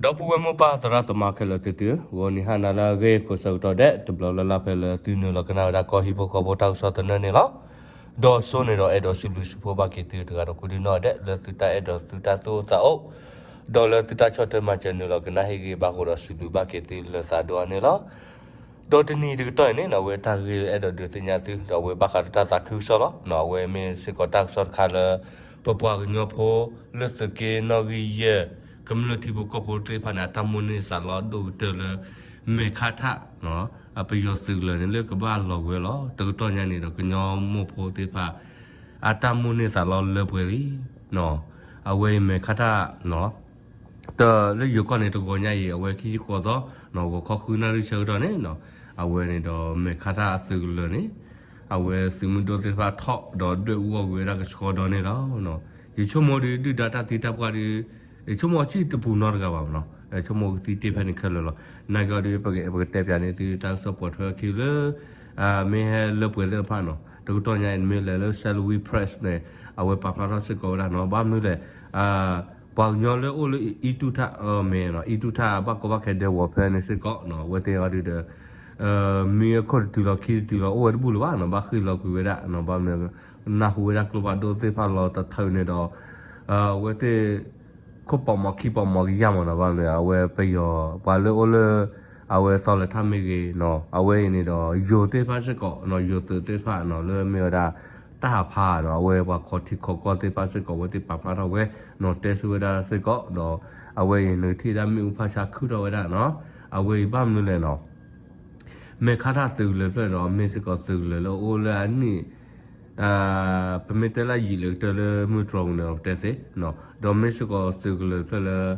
ဒီပုၢ်ဝဲၢ်မိၢ်ပၢ်သရၣ်သမါခဲလၢာ်သ့ၣ်သုဧၢ, ဂီၤနံၤဟါနၤလၢအဂ့ၤကိးဆၢကတီၢ်ဒဲး တဘျီလၢ်လၢ်ဖဲလၢသုနုာ်လီၤကနၣ်ဝဲဒၣ်ကီၢ်ဟံၣ်ဖိဃီဖိတၢ်ကစီၣ်သနၢၣ်န့ၣ်လီၤ. ဒီးစိန့ၣ်ဒီးအဲၣ်ဒိးစံးဘျုးစံးဖှိၣ်ဘၣ်က့ၤသုတဂၤဒီးကိးဒံနီၢ်ဒဲး လၢသုတၢ်အဲၣ်ဒိးသုတၢ်သူၣ်အိၣ်သးအိၣ် ဒီးလၢသုတၢ်ဆီၣ်ထွဲမၤစၢၤနုာ်လီၤကနၣ်ဟ့ၣ်ဂ့ၤဘၣ်ဃိဒီးစံးဘျုးဘၣ်က့ၤသုလၢသးဒိၣ်အါန့ၣ်လီၤ. ဒီးတနံၤတကတီၢ်အံၤန့ၣ် အဝဲတၢ်ဂ့ၢ်လၢအဲၣ်ဒိးဒုးသ့ၣ်ညါသု ဒီးအဝဲဘၣ်ဃးဒီးတၢ်သးခုကစီၣ်လီၤ. အဝဲမ့ၢ်စ့ၢ်ကီးတၢ်ကစီၣ်တခါလၢ ပပှၤကညီဖိ လၢသုးက့နီၣ်ဂံၢ်ယဲၢ် ကမျၢၢ်ထံဖိကီၢ်ဖိသ့ၣ်တဖၣ်န့ၣ် အတၢ်မိၣ်န့ၢ်သးလီဒိၣ်ကတၢၢ်လၢ မဲာ်ခါထၣ် ပယီၤသုးကလၢၤန့ၣ်လၢကဘၣ်လီၤဝဲလီၤ. တကတီၢ်ညါန့ၣ်ဒီးကညီမိၢ်ဖိသ့ၣ်တဖၣ် အတၢ်မိၣ်န့ၢ်သးလီလၢပှဲၤလံ. အဝဲအံၤမဲာ်ခါထၣ် တလၢယိၤကီၢ်န့ၣ်တဂီၤညါအံၤ အဝဲခံဆံဃိးသီ ဂီၤခီဃုနၣ်ရံၣ်ဆၢကတီၢ်န့ၣ် အဝဲန့ၣ်ဒီးမဲာ်ခါထၣ်အသုးကလၢၤန့ၣ် အဝဲသုးမုၢ်ဒိၣ်သ့ၣ်တဖၣ်ထီၣ်ဒီးဒွဲၣ်အူအီၣ်ကွံာ်ဝဲဒၣ်ကဆှီဒီးန့ၣ်လီၤ. ယဆိကမိၣ်ဒီးဒုၣ်ဒါတၢ်သံတၢ်ပှၢ်ဒီး ယဆိကမိၣ်အီၤစံၣ်တပူၤနီတဂၤဘၣ်နီၤ, ဆိကမိၣ်ကသံတ့ၢ်ဖဲန့ၣ်ခဲလၢာ်လီၤ. နာ်က့အီၤဒီး ပကတဲပၠးန့ၢ်သုတၢ်ကစီၣ်ပိာ်ထွဲအခံလၢ မ့ၢ်ဟဲလၢပှဲၤသ့ၣ်တဖၣ်နီၤ, တကတီၢ်ညါအံၤမ့ၢ်လဲၤလၢ Salween Press န့ၣ် အဝဲပာ်ဖျါထီၣ်စ့ၢ်ကီးဝဲဒၣ်နီၤ, ဘၣ်မနုၤလဲၣ် ပှၤကညီလၢအိၣ်လၢအံၣ်တူၢ်ထၣ် မ့ၢ်နီၤ အံၣ်တူၢ်ထၣ်ဘၣ်ကီဘၣ်ခဲဒဲကဝီၤဖဲန့ၣ်စ့ၢ်ကီးနီၤ, အဝဲသ့ၣ်အီၤဒုးဒီး မံအခိၣ်တတုၤလီၤခံတတုၤလီၤ အိၣ်ဝဲတဘူၣ်လၢၤဘၣ်နီၤ, ဘၣ်ဃ့ၢ်လီၤကွံာ်ဝဲဒၣ်နီၤ, ဘၣ်မနုၤ နၢ်ဟူဝဲဒၣ်ကျိဖးဒိၣ်သ့ၣ်တဖၣ်လီၤတထၢၣ်န့ၣ်ဒီး အဝဲသ့ၣ် ခိၣ်ပိာ်မီၤခံပိာ်မီၤကယၢ်မးနီၤ, ဘၣ်မနုၤ အဝဲပယီၤ ပှၤလၢအိၣ်လၢ အဝဲသီလဲၤထၣ်မ့ၢ်ဂ့ၤနီၤ, အဝဲအံၤန့ၣ်ဒီး ယိၤသ့ၣ်တဖၣ်စ့ၢ်ကီးနီၤ, ယိၤသုးသ့ၣ်တဖၣ်နီၤ လၢမ့ၢ်ဝဲဒၣ် တၢ်ဟးဖးနီၤ, အဝဲပှၤခိးထံခိးကီၢ်သ့ၣ်တဖၣ်စ့ၢ်ကီး အဝဲသ့ၣ်ပာ်ဖျါထီၣ်ဝဲနီၤ, တဲဆၢဝဲဒၣ်စ့ၢ်ကီးဒီး အဝဲအံၤနကထံၣ်ဒၣ်မ့ၣ်အူဖးဆါခုၣ်ထီၣ်ဝဲဒၣ်နီၤ, အဝဲအံၤဘၣ်မနုၤလဲၣ်နီၤ မဲာ်ခါထၣ်သုးကလၢၤဖျၢၣ်ဒီး မ့ၢ်စ့ၢ်ကီးသုးကလၢၤလၢအိၣ်လၢအနံၣ် ပမ့ၢ်တဲလၢယံာ်လၢကတၢၢ်လၢမုၢ်တြီၤပူၤန့ၣ်ဒီးပတဲသ့, ဒီးမ့ၢ်စ့ၢ်ကီးသုးကလၢၤဖျၢၣ်လၢ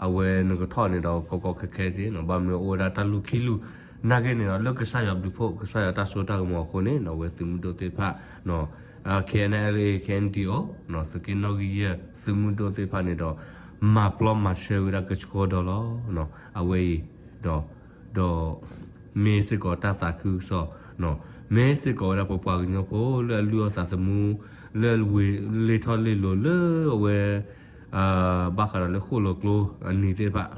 အဝဲနကထီၣ်န့ၣ်ဒီးကီကီခဲခဲသ့နီၤ, ဘၣ်မနုၤအိၣ်ဝဲဒၣ်တၢ်လူၢ်ခံလူၢ်, နာ်က့န့ၣ်ဒီး လၢကစၢ်ယွၤဘျုးဖှိၣ် ကစၢ်ယွၤတၢ်စိတၢ်ကမီၤအဃိန့ၣ်နီၤ, အဝဲသုးမုၢ်ဒိၣ်သ့ၣ်တဖၣ် KNLA KNDO သုးက့နီၣ်ဂံၢ်ယဲၢ် သုးမုၢ်ဒိၣ်သ့ၣ်တဖၣ်န့ၣ်ဒီး မၤပျီမၤဆှဲဝဲဒၣ်ကဆှီဒီးလီၤ. အဝဲအံၤဒီး ဒီး မ့ၢ်စ့ၢ်ကီးတၢ်သးခုကစီၣ်, မ့ၢ်စ့ၢ်ကီးဝဲဒၣ်ပပှၤကညီဖိလၢအလုၢ်အီၣ်သးသမူ လၢအဝ့ၢ်လ့ၢ်ထီၣ်လ့ၢ်လီၤလၢအဝဲ ဘၣ်ဃးဒီးလၢဃိၣ်လီၤကျိအနံၤသ့ၣ်တဖၣ်,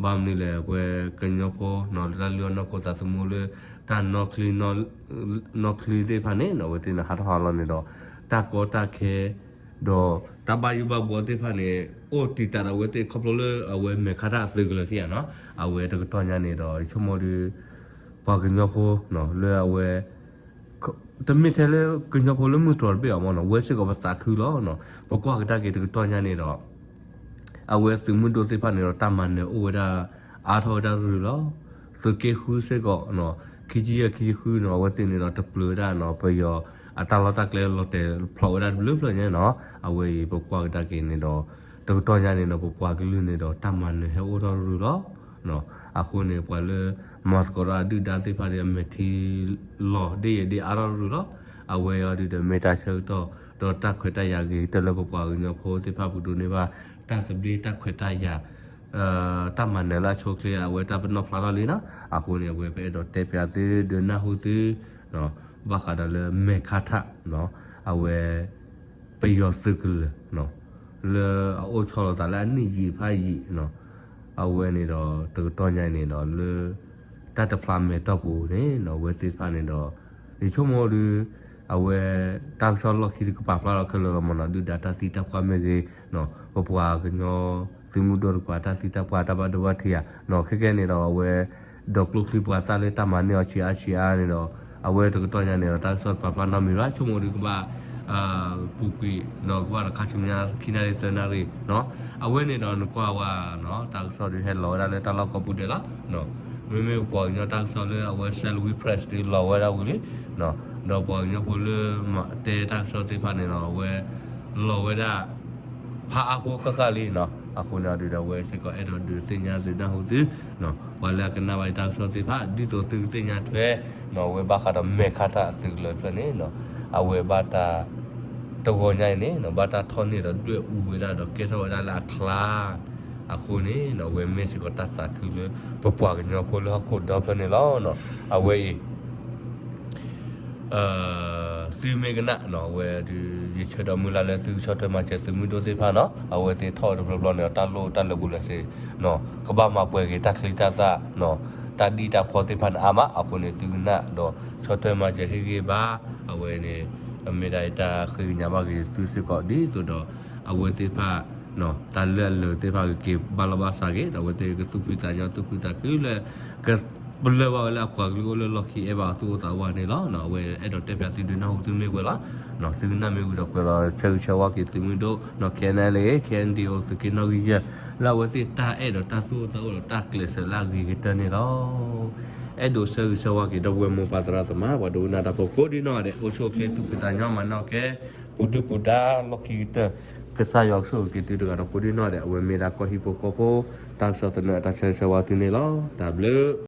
ဘၣ်မနုၤလဲၣ် ပဝဲကညီဖိနီၤ လၢတၢ်လုၢ်အီၣ်နီၢ်ခိသးသမူလၢ တၢ်နီၣ်ချံ နီၣ်ချံသ့ၣ်တဖၣ်န့ၣ်နီၤ အဝဲသ့ၣ်န့ၣ်ဟးထီၣ်ဟးလီၤန့ၣ်ဒီး တၢ်ကီတၢ်ခဲ ဒီးတၢ်ဘၣ်ယိၣ်ဘၣ်ဘှီသ့ၣ်တဖၣ်န့ၣ် အိၣ်တံာ်တာ်ဒီးအဝဲသ့ၣ်ခီဖျိလၢအဝဲမဲာ်ခါထၣ်အသုးကလၢၤခံဂၤနီၤ, အဝဲတကတီၢ်ညါန့ၣ်ဒီး ယဆိကမိၣ်ဒီး ပှၤကညီဖိနီၤ လၢအဝဲ တမ့ၢ်ထဲလၢကညီဖိလၢမုၢ်တြီၤတဘ့ၣ်အီၤမ့ၢ်နီၤ, ဝဲစ့ၢ်ကီးပသးခုလီၤနီၤ, ပကွၢ်ကဒါက့ၤတကတီၢ်ညါန့ၣ်ဒီး အဝဲသုးမုၢ်ဒိၣ်သ့ၣ်တဖၣ်န့ၣ်ဒီး တၢ်မၤနၢၤအိၣ်ဝဲဒၣ် အါထီၣ်ဝဲဒၣ်ရုၢ်လီၤ. သုးက့ဃုစ့ၢ်ကီးနီၤ ခံဆံယဲၢ် ခံဆံဃုနီၤ အဝဲသ့ၣ်န့ၣ်ဒီးတပျုာ်ဝဲဒၣ်နီၤ ပယီၤအတၢ်လီၢ်တၢ်ကျဲလီၤတဲာ်ဖျိးဝဲဒၣ်တဘျုးဖျၢၣ်ညါနီၤ, အဝဲအံၤပကွၢ်ကဒါက့ၤန့ၣ်ဒီး တကတီၢ်ညါန့ၣ်ဒီး ပပှၤကလုာ်န့ၣ်ဒီး တၢ်မၤနၢၤဟဲအိၣ်ထီၣ်ရုၢ်လီၤ. အဃိန့ၣ် ပှၤလၢ မၤသကိးဒီးအဒုၣ်ဒါသ့ၣ်တဖၣ်ဒီး အမဲာ်ထံလီၤဒ်ယဲၢ်ဒ်အါထီၣ်ရုၢ်လီၤ. အဝဲအံၤဒုးဒီးမ့ၢ်တၢ်ဆၢကတီၢ် ဒီးတၢ်ခွဲးတၢ်ယာ်ဂ့ၤကတၢၢ်လၢပပှၤကညီဖိသ့ၣ်တဖၣ်ပူၤဒိးန့ၢ်ဘၣ် တၢ်သဘျ့တၢ်ခွဲးတၢ်ယာ် တၢ်မၤနၢၤလၢအဆိအချ့ အဝဲတၢ်ပနီၣ်ဖျါထီၣ်လံနီၤ. အဃိန့ၣ် အဝဲပအဲၣ်ဒိးတဲပၠးသု ဒုးနၢ်ဟူသု ဘၣ်ဃးဒီးလၢမဲာ်ခါထၣ် အဝဲ ပယီၤသုးကလၢၤ လၢအအိၣ်ဆီလီၤသးလၢအနံၣ်ယံာ်ဖးယံာ် အဝဲန့ၣ်ဒီး တကတီၢ်ညါအံၤန့ၣ်ဒီး လၢ တၢ်တဖျါမဲာ်တီၢ်ပူၤန့ၣ်နီၤ အဝဲသ့ၣ်တဖၣ်န့ၣ်ဒီး ယဆိကမိၣ်ဒီး အဝဲ တၢ်ကစီၣ်လီၢ်ခံတကပၤဖျါလီၤခဲလၢာ်လီၤမ့ၢ်နီၤ ဒုၣ်ဒါတၢ်သံတၢ်ပှၢ်မ့ၢ်ဂ့ၤ ပပှၤကညီ သုးမုၢ်ဒိၣ်တကပၤတၢ်သံတၢ်ပှၢ်တၢ်ဘၣ်ဒိဘၣ်ထံးဧါ ခဲကဲန့ၣ်ဒီးအဝဲ ဒီးကျိချံပှၤသၣ်လၢတၢ်မၤန့ၢ်အီၤဆံးအါဆံးအါန့ၣ်ဒီး အဝဲတကတီၢ်ညါန့ၣ်ဒီး တၢ်ကစီၣ်တပၤဖျါနီတမံၤဘၣ် ဆိကမိၣ်ဒီးကဘၣ် ပူၤကွံာ် ဒီးကဘၣ်ဒီးခါဆူညါခံနၣ်ရံၣ်သၢနၣ်ရံၣ် အဝဲန့ၣ်ဒီးနကွၢ်ဝဲနီၤ တၢ်ကစီၣ်ဒုးဟဲလီၤဝဲဒၣ်လၢတၢ်လီၢ်ကိးပူၤဒဲးလီၤ. မ့မ့ၢ်ပပှၤကညီတၢ်ကစီၣ်လၢအဝဲ Salween Press ဒုးလီၤဝဲဒၣ်ဝံၤလံ ဒီးပှၤကညီဖိလၢမၤတဲတၢ်ကစီၣ်သ့ၣ်တဖၣ်န့ၣ်ဒီး အဝဲ လီၤဝဲဒၣ် ဖးအါဖိဃၣ်ဃၣ်လံနီၤ အဃိန့ၣ်ဒုးဒီး အဝဲစ့ၢ်ကီးအဲၣ်ဒိးဒုးသ့ၣ်ညါသုနၢ်ဟူသု ပှၤလၢအကနၣ်ဘၣ်တၢ်ကစီၣ်သ့ၣ်တဖၣ် ဒ်သိးသုကသ့ၣ်ညါထွဲ အဝဲဘၣ်ဃးဒီးမဲာ်ခါထၣ်အသုးကလၢၤတဖျၢၣ်န့ၣ် အဝဲဘၣ်တၢ် တဂီၤညါအံၤန့ၣ် ဘၣ်တၢ်ထီၣ်န့ၢ်ဒီးဒွဲၣ်အူဝဲဒၣ်ဒီးကဲထီၣ်ဝဲဒၣ်လၢအချါ အဃိန့ၣ် အဝဲမ့ၢ်စ့ၢ်ကီးတၢ်သးခုလၢ ပပှၤကညီဖိလၢဟီၣ်ခိၣ်ဒီဖျၢၣ်န့ၣ်လီၤ. အဝဲအံၤ အ သုမ့ၢ်ကနၣ်နီၤ အဝဲဒုး ယဆၢဒီးမုၢ်လၢ်လၢသုကဆီၣ်ထွဲမၤစၢၤသုးမုၢ်ဒိၣ်သ့ၣ်တဖၣ်နီၤ အဝဲသ့ၣ်ထီၣ်တဘျီဘျီန့ၣ် တၢ်လိၣ်တၢ်လၢာ်ဘူးလၢာ်စ့ၢ် ကဘၣ်မၤပှဲၤက့ၤတၢ်ချံတၢ်သၣ်နီၤ တၢ်ဒံၣ်တၢ်ဖီသ့ၣ်တဖၣ်န့ၣ်အါမး အဃိန့ၣ် သုကနၣ်ဒီးဆီၣ်ထွဲမၤစၢၤဟ့ၣ်ဂံၢ်ဘါ အဝဲန့ၣ် မ့ၢ်ဒၣ်အတၢ်ဃ့ကညးဘၣ်က့ၤသုစ့ၢ်ကီး ဒ်သိးဒီး အဝဲသ့ၣ်တဖၣ် တၢ်လၢအလၢာ်သ့ၣ်တဖၣ်ကက့ၤဘၣ်လီၢ်ဘၣ်စးက့ၤ ဒီးအဝဲသ့ၣ်ကသူၣ်ဖှံသးညီသူၣ်ဖှံသးခုလၢ ကပလၢၢ်ဘၣ်ဝဲလၢအပှၤကလုာ်အိၣ်လၢလီၢ်ခံအဲၣ်ဘၣ်အီၤသူၣ်အိၣ်သးအိၣ်ဘၣ်န့ၣ်လီၤ. အဝဲအဲၣ်ဒိးတဲဖျါသုဒုးနၢ်ဟူသုမ့ၢ်ကွဲးလီၤ. သုကနၣ်မ့ၢ်ဝံၤဒီးကွဲးလီၤဆၢဂ့ၤဆၢဝါက့ၤသုးမုၢ်ဒိၣ်နီၤ K N L A K N D O သုးက့နီၣ်ဂံၢ်ယဲၢ် လၢအဝဲသ့ၣ်တၢ်အဲၣ်ဒီးတၢ်သူၣ်အိၣ်သးအိၣ်ဒီးတၢ်ကျဲးစၢးလၢအဂ့ၤကတၢၢ်န့ၣ်လီၤ. အဲၣ်ဒိးဆၢဂ့ၤဆၢဝါက့ၤဒီပုၢ်ဝဲၢ်မိၢ်ပၢ်သရၣ်သမါ ပှၤဒိကနၣ်တၢ်ဖိကိးဒ်နီၢ်ဂၤဒဲး အိၣ်ဆူၣ်အိၣ်ချ့သူၣ်ဖှံသးညီမၤနီၣ်ကဲ ပူၤဒုၣ်ပူၤဒါလီၢ်ခံကတၢၢ် ကစၢ်ယွၤကဆိၣ်ဂ့ၤက့ၤသုတဂၤဒီးကိးဒ်နီၢ်ဂၤဒဲး အဝဲမ့ၢ်ဒၣ်ကီၢ်ဟံၣ်ဖိဃီဖိ တၢ်ကစီၣ်သနၢၣ်အတၢ်ဆၢဂ့ၤဆၢဝါသုန့ၣ်လီၤ. တၢ်ဘျုး